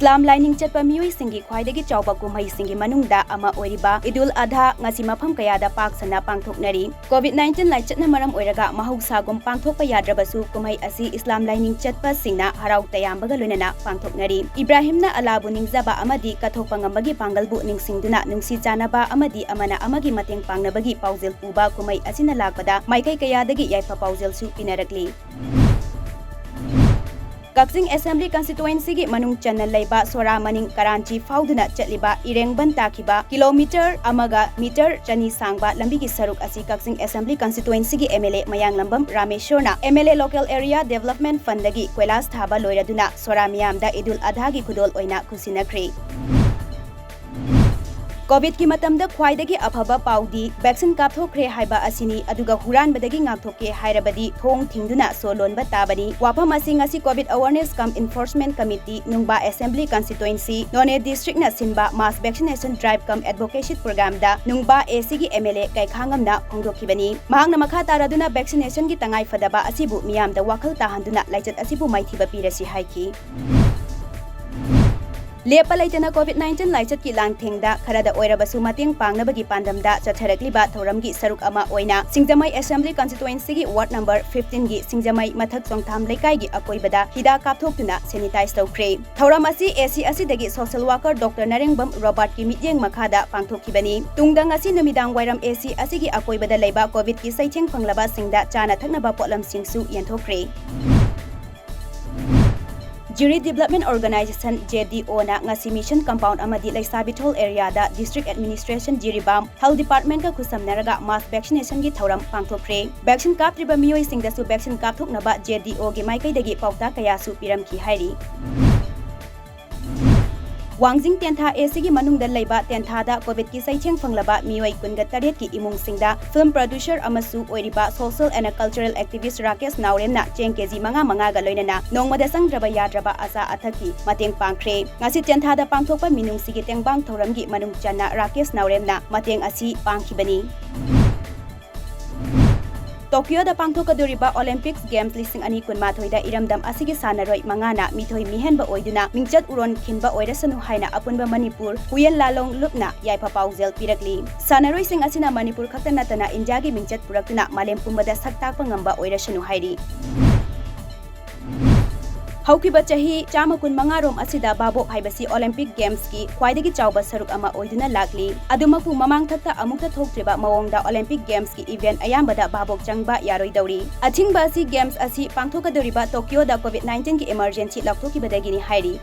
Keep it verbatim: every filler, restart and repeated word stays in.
ꯏꯁꯂꯥꯝ ꯂꯥꯏꯅꯤꯡ ꯆꯠꯄ ꯃꯤꯑꯣꯏꯁꯤꯡꯒꯤ ꯈ꯭ꯋꯥꯏꯗꯒꯤ ꯆꯥꯎꯕ ꯀꯨꯝꯍꯩꯁꯤꯡꯒꯤ ꯃꯅꯨꯡꯗ ꯑꯃ ꯑꯣꯏꯔꯤꯕ ꯏꯗꯨꯜ ꯑꯙꯥ ꯉꯁꯤ ꯃꯐꯝ ꯀꯌꯥꯗ ꯄꯥꯛ ꯁꯟꯅ ꯄꯥꯡꯊꯣꯛꯅꯔꯤ꯫ ꯀꯣꯚꯤꯗ ꯅꯥꯏꯟꯇꯤꯟ ꯂꯥꯏꯆꯠꯅ ꯃꯔꯝ ꯑꯣꯏꯔꯒ ꯃꯍꯧꯁꯥꯒꯨꯝ ꯄꯥꯡꯊꯣꯛꯄ ꯌꯥꯗ꯭ꯔꯕꯁꯨ, ꯀꯨꯝꯍꯩ ꯑꯁꯤ ꯏꯁꯂꯥꯝ ꯂꯥꯏꯅꯤꯡ ꯆꯠꯄꯁꯤꯡꯅ ꯍꯔꯥꯎ ꯇꯌꯥꯝꯕꯒ ꯂꯣꯏꯅꯅ ꯄꯥꯡꯊꯣꯛꯅꯔꯤ꯫ ꯏꯕ꯭ꯔꯥꯍꯤꯝꯅ ꯑꯜꯂꯥꯕꯨ ꯅꯤꯡꯖꯕ ꯑꯃꯗꯤ ꯀꯠꯊꯣꯛꯄ ꯉꯝꯕꯒꯤ ꯄꯥꯡꯒꯜꯕꯨ ꯅꯤꯡꯁꯤꯡꯗꯨꯅ ꯅꯨꯡꯁꯤ ꯆꯥꯟꯅꯕ ꯑꯃꯗꯤ ꯑꯃꯅ ꯑꯃꯒꯤ ꯃꯇꯦꯡ ꯄꯥꯡꯅꯕꯒꯤ ꯄꯥꯎꯖꯦꯜ ꯄꯨꯕ ꯀꯨꯝꯍꯩ ꯑꯁꯤꯅ ꯂꯥꯛꯄꯗ ꯃꯥꯏꯀꯩ ꯀꯌꯥꯗꯒꯤ ꯌꯥꯏꯐ ꯄꯥꯎꯖꯦꯜꯁꯨ ꯄꯤꯅꯔꯛꯂꯤ꯫ ꯀꯛꯆꯤꯡ ꯑꯦꯁꯦꯝꯕ꯭ꯂꯤ ꯀꯟꯁꯇꯤꯇꯨꯋꯦꯟꯁꯤꯒꯤ ꯃꯅꯨꯡ ꯆꯟꯅ ꯂꯩꯕ ꯁꯣꯔꯥ ꯃꯅꯤꯡ ꯀꯔꯥꯟꯆꯤ ꯐꯥꯎꯗꯨꯅ ꯆꯠꯂꯤꯕ ꯏꯔꯦꯡꯕꯟ ꯇꯥꯈꯤꯕ ꯀꯤꯂꯣꯃꯤꯇꯔ ꯑꯃꯒ ꯃꯤꯇꯔ ꯆꯅꯤ ꯁꯥꯡꯕ ꯂꯝꯕꯤꯒꯤ ꯁꯔꯨꯛ ꯑꯁꯤ ꯀꯛꯆꯤꯡ ꯑꯦꯁꯦꯝꯕ꯭ꯂꯤ ꯀꯟꯁꯇꯤꯇꯨꯋꯦꯟꯁꯤꯒꯤ ꯑꯦꯝ ꯑꯦꯜ ꯑꯦ ꯃꯌꯥꯡꯂꯝꯕꯝ ꯔꯥꯃꯦꯁꯣꯔꯅ M L A local area development ꯐꯟꯗꯒꯤ ꯀꯣꯏꯂꯥꯁ ꯊꯥꯕ ꯂꯣꯏꯔꯗꯨꯅ ꯁꯣꯔꯥ ꯃꯤꯌꯥꯝꯗ ꯏꯗꯨꯜ ꯑꯙꯥꯒꯤ ꯈꯨꯗꯣꯜ ꯑꯣꯏꯅ ꯈꯨꯠꯁꯤꯟꯅꯈ꯭ꯔꯦ꯫ ꯀꯣꯚꯤꯗꯀꯤ ꯃꯇꯝꯗ ꯈ꯭ꯋꯥꯏꯗꯒꯤ ꯑꯐꯕ ꯄꯥꯎꯗꯤ ꯚꯦꯛꯁꯤꯟ ꯀꯥꯞꯊꯣꯛꯈ꯭ꯔꯦ ꯍꯥꯏꯕ ꯑꯁꯤꯅꯤ꯫ ꯑꯗꯨꯒ ꯍꯨꯔꯥꯟꯕꯗꯒꯤ ꯉꯥꯛꯊꯣꯛꯀꯦ ꯍꯥꯏꯔꯕꯗꯤ ꯊꯣꯡ ꯊꯤꯡꯗꯨꯅ ꯁꯣ ꯂꯣꯟꯕ ꯇꯥꯕꯅꯤ꯫ ꯋꯥꯐꯝ ꯑꯁꯤ ꯉꯁꯤ covid awareness cum enforcement committee, ꯅꯨꯡꯕꯥ ꯑꯦꯁꯦꯝꯕ꯭ꯂꯤ ꯀꯟꯁꯇꯤꯇꯨꯋꯦꯟꯁꯤ, ꯅꯣꯅꯦ ꯗꯤꯁꯇ꯭ꯔꯤꯛꯅ ꯁꯤꯟꯕ mass vaccination drive cum advocacy ꯄ꯭ꯔꯣꯒ꯭ꯔꯥꯝꯗ ꯅꯨꯡꯕꯥ ꯑꯦꯁꯤꯒꯤ ꯑꯦꯝ ꯑꯦꯜ ꯑꯦ ꯀꯩꯈꯥꯉꯝꯅ ꯐꯣꯡꯗꯣꯛꯈꯤꯕꯅꯤ꯫ ꯃꯍꯥꯛꯅ ꯃꯈꯥ ꯇꯥꯔꯗꯨꯅ ꯚꯦꯛꯁꯤꯅꯦꯁꯟꯒꯤ ꯇꯉꯥꯏꯐꯗꯕ ꯑꯁꯤꯕꯨ ꯃꯤꯌꯥꯝꯗ ꯋꯥꯈꯜ ꯇꯥꯍꯟꯗꯨꯅ ꯂꯥꯏꯆꯠ ꯑꯁꯤꯕꯨ ꯃꯥꯏꯊꯤꯕ ꯄꯤꯔꯁꯤ ꯍꯥꯏꯈꯤ꯫ ꯂꯦꯞꯄ ꯂꯩꯇꯅ ꯀꯣꯚꯤꯗ ꯅꯥꯏꯟꯇꯤꯟ ꯂꯥꯏꯆꯠꯀꯤ ꯂꯥꯟꯊꯦꯡꯗ ꯈꯔꯗ ꯑꯣꯏꯔꯕꯁꯨ ꯃꯇꯦꯡ ꯄꯥꯡꯅꯕꯒꯤ ꯄꯥꯟꯗꯝꯗ ꯆꯠꯊꯔꯛꯂꯤꯕ ꯊꯧꯔꯝꯒꯤ ꯁꯔꯨꯛ ꯑꯃ ꯑꯣꯏꯅ ꯁꯤꯡꯖꯃꯩ ꯑꯦꯁꯦꯝꯕ꯭ꯂꯤ ꯀꯟꯁꯇꯤꯇꯨꯋꯦꯟꯁꯤꯒꯤ ꯋꯥꯔꯗ ꯅꯝꯕꯔ ꯐꯤꯐꯇꯤꯟꯒꯤ ꯁꯤꯡꯖꯃꯩ ꯃꯊꯛ ꯆꯣꯡꯊꯥꯝ ꯂꯩꯀꯥꯏꯒꯤ ꯑꯀꯣꯏꯕꯗ ꯍꯤꯗꯥꯛ ꯀꯥꯞꯊꯣꯛꯇꯨꯅ ꯁꯦꯅꯤꯇꯥꯏꯖ ꯇꯧꯈ꯭ꯔꯦ꯫ ꯊꯧꯔꯝ ꯑꯁꯤ ꯑꯦꯁꯤ ꯑꯁꯤꯗꯒꯤ ꯁꯣꯁꯤꯌꯦꯜ ꯋꯥꯀꯔ ꯗꯣꯛꯇꯔ ꯅꯔꯦꯡꯕꯝ ꯔꯣꯕꯥꯔꯠꯀꯤ ꯃꯤꯠꯌꯦꯡ ꯃꯈꯥꯗ ꯄꯥꯡꯊꯣꯛꯈꯤꯕꯅꯤ꯫ ꯇꯨꯡꯗ ꯉꯁꯤ ꯅꯨꯃꯤꯗꯥꯡ ꯋꯥꯏꯔꯝ ꯑꯦꯁꯤ ꯑꯁꯤꯒꯤ ꯑꯀꯣꯏꯕꯗ ꯂꯩꯕ ꯀꯣꯚꯤꯗꯀꯤ ꯆꯩꯊꯦꯡ ꯐꯪꯂꯕꯁꯤꯡꯗ ꯆꯥꯅ ꯊꯛꯅꯕ ꯄꯣꯠꯂꯝꯁꯤꯡꯁꯨ ꯌꯦꯟꯊꯣꯛꯈ꯭ꯔꯦ꯫ ꯖꯤꯔꯤ ꯗꯤꯕꯂꯞꯃꯦꯟ ꯑꯣꯔꯒꯅꯥꯏꯖꯦꯁꯟ, ꯖꯦ ꯗꯤ ꯑꯣꯅ ꯉꯁꯤ ꯃꯤꯁꯟ ꯀꯝꯄꯥꯎꯟ ꯑꯃꯗꯤ ꯂꯩꯁꯥꯕꯤꯊꯣꯜ ꯑꯦꯔꯤꯌꯥꯗ ꯗꯤꯁꯇ꯭ꯔꯤꯛ ꯑꯦꯗꯃꯤꯅꯤꯁꯇ꯭ꯔꯦꯁꯟ ꯖꯤꯔꯤꯕꯥꯝ, ꯍꯦꯜꯊ ꯗꯤꯄꯥꯔꯠꯃꯦꯟꯠꯀ ꯈꯨꯠꯁꯝꯅꯔꯒ ꯃꯥꯁ ꯚꯦꯛꯁꯤꯅꯦꯁꯟꯒꯤ ꯊꯧꯔꯝ ꯄꯥꯡꯊꯣꯛꯈ꯭ꯔꯦ꯫ ꯚꯦꯛꯁꯤꯟ ꯀꯥꯞꯇ꯭ꯔꯤꯕ ꯃꯤꯑꯣꯏꯁꯤꯡꯗꯁꯨ ꯚꯦꯛꯁꯤꯟ ꯀꯥꯞꯊꯣꯛꯅꯕ ꯖꯦ ꯗꯤ ꯑꯣꯒꯤ ꯃꯥꯏꯀꯩꯗꯒꯤ ꯄꯥꯎꯇꯥꯛ ꯀꯌꯥꯁꯨ ꯄꯤꯔꯝꯈꯤ ꯍꯥꯏꯔꯤ꯫ ꯋꯥꯡꯖꯤꯡ ꯇꯦꯟꯊꯥ ꯑꯦꯁꯤꯒꯤ ꯃꯅꯨꯡꯗ ꯂꯩꯕ ꯇꯦꯟꯊꯥꯗ ꯀꯣꯚꯤꯗꯀꯤ ꯆꯩꯊꯦꯡ ꯐꯪꯂꯕ ꯃꯤꯑꯣꯏ ꯀꯨꯟꯒ ꯇꯔꯦꯠꯀꯤ ꯏꯃꯨꯡꯁꯤꯡꯗ ꯐꯤꯜꯝ ꯄ꯭ꯔꯣꯗ꯭ꯌꯨꯁꯔ ꯑꯃꯁꯨ ꯑꯣꯏꯔꯤꯕ ꯁꯣꯁꯤꯌꯦꯜ ꯑꯦꯟ ꯀꯜꯆꯔꯦꯜ ꯑꯦꯛꯇꯤꯚꯤꯁ꯭ꯠ ꯔꯥꯀꯦꯁ ꯅꯥꯎꯔꯦꯝꯅ ꯆꯦꯡ ꯀꯦꯖꯤ ꯃꯉꯥ ꯃꯉꯥꯒ ꯂꯣꯏꯅꯅ ꯅꯣꯡꯃꯗ ꯆꯪꯗ꯭ꯔꯕ ꯌꯥꯗ꯭ꯔꯕ ꯑꯆꯥ ꯑꯊꯛꯀꯤ ꯃꯇꯦꯡ ꯄꯥꯡꯈ꯭ꯔꯦ꯫ ꯉꯁꯤ ꯇꯦꯟꯊꯥꯗ ꯄꯥꯡꯊꯣꯛꯄ ꯃꯤꯅꯨꯡꯁꯤꯒꯤ ꯇꯦꯡꯕꯥꯡ ꯊꯧꯔꯝꯒꯤ ꯃꯅꯨꯡ ꯆꯟꯅ ꯔꯥꯀꯦꯁ ꯅꯥꯎꯔꯦꯝꯅ ꯃꯇꯦꯡ ꯑꯁꯤ ꯄꯥꯡꯈꯤꯕꯅꯤ꯫ ꯇꯣꯀꯤꯌꯣꯗ ꯄꯥꯡꯊꯣꯛꯀꯗꯧꯔꯤꯕ ꯑꯣꯂꯤꯝꯄꯤꯛꯁ ꯒꯦꯝꯁ ꯂꯤꯁꯤꯡ ꯑꯅꯤ ꯀꯨꯟꯃꯥꯊꯣꯏꯗ ꯏꯔꯝꯗꯝ ꯑꯁꯤꯒꯤ ꯁꯥꯟꯅꯔꯣꯏ ꯃꯉꯥꯅ ꯃꯤꯊꯣꯏ ꯃꯤꯍꯦꯟꯕ ꯑꯣꯏꯗꯨꯅ ꯃꯤꯡꯆꯠ ꯎꯔꯣꯟ ꯈꯤꯟꯕ ꯑꯣꯏꯔꯁꯅꯨ ꯍꯥꯏꯅ ꯑꯄꯨꯟꯕ ꯃꯅꯤꯄꯨꯔ ꯍꯨꯌꯦꯟ ꯂꯥꯂꯣꯡ ꯂꯨꯞꯅ ꯌꯥꯏꯐ ꯄꯥꯎꯖꯦꯜ ꯄꯤꯔꯛꯂꯤ꯫ ꯁꯥꯟꯅꯔꯣꯏꯁꯤꯡ ꯑꯁꯤꯅ ꯃꯅꯤꯄꯨꯔ ꯈꯛꯇ ꯅꯠꯇꯅ ꯏꯟꯗꯤꯌꯥꯒꯤ ꯃꯤꯡꯆꯠ ꯄꯨꯔꯛꯇꯨꯅ ꯃꯥꯂꯦꯝ ꯄꯨꯝꯕꯗ ꯁꯛ ꯇꯥꯛꯄ ꯉꯝꯕ ꯑꯣꯏꯔꯁꯅꯨ ꯍꯥꯏꯔꯤ꯫ ꯍꯧꯈꯤꯕ ꯆꯍꯤ ꯆꯥꯝꯃ ꯀꯨꯟꯃꯉꯥ ꯔꯣꯝ ꯑꯁꯤꯗ ꯚꯥꯕꯣꯛ ꯍꯥꯏꯕꯁꯤ ꯑꯣꯂꯤꯝꯄꯤꯛ ꯒꯦꯝꯁꯀꯤ ꯈ꯭ꯋꯥꯏꯗꯒꯤ ꯆꯥꯎꯕ ꯁꯔꯨꯛ ꯑꯃ ꯑꯣꯏꯗꯨꯅ ꯂꯥꯛꯂꯤ꯫ ꯑꯗꯨꯃꯛꯄꯨ ꯃꯃꯥꯡ ꯊꯛꯇ ꯑꯃꯨꯛꯇ ꯊꯣꯛꯇ꯭ꯔꯤꯕ ꯃꯑꯣꯡꯗ ꯑꯣꯂꯤꯝꯄꯤꯛ ꯒꯦꯝꯁꯀꯤ ꯏꯚꯦꯟꯠ ꯑꯌꯥꯝꯕꯗ ꯚꯥꯕꯣꯛ ꯆꯪꯕ ꯌꯥꯔꯣꯏꯗꯧꯔꯤ꯫ ꯑꯊꯤꯡꯕ ꯑꯁꯤ ꯒꯦꯝꯁ ꯑꯁꯤ ꯄꯥꯡꯊꯣꯛꯀꯗꯧꯔꯤꯕ ꯇꯣꯀꯤꯌꯣꯗ ꯀꯣꯚꯤꯗ ꯅꯥꯏꯟꯇꯤꯟꯒꯤ ꯏꯃꯔꯖꯦꯟꯁꯤ ꯂꯥꯎꯊꯣꯛꯈꯤꯕꯗꯒꯤꯅꯤ ꯍꯥꯏꯔꯤ꯫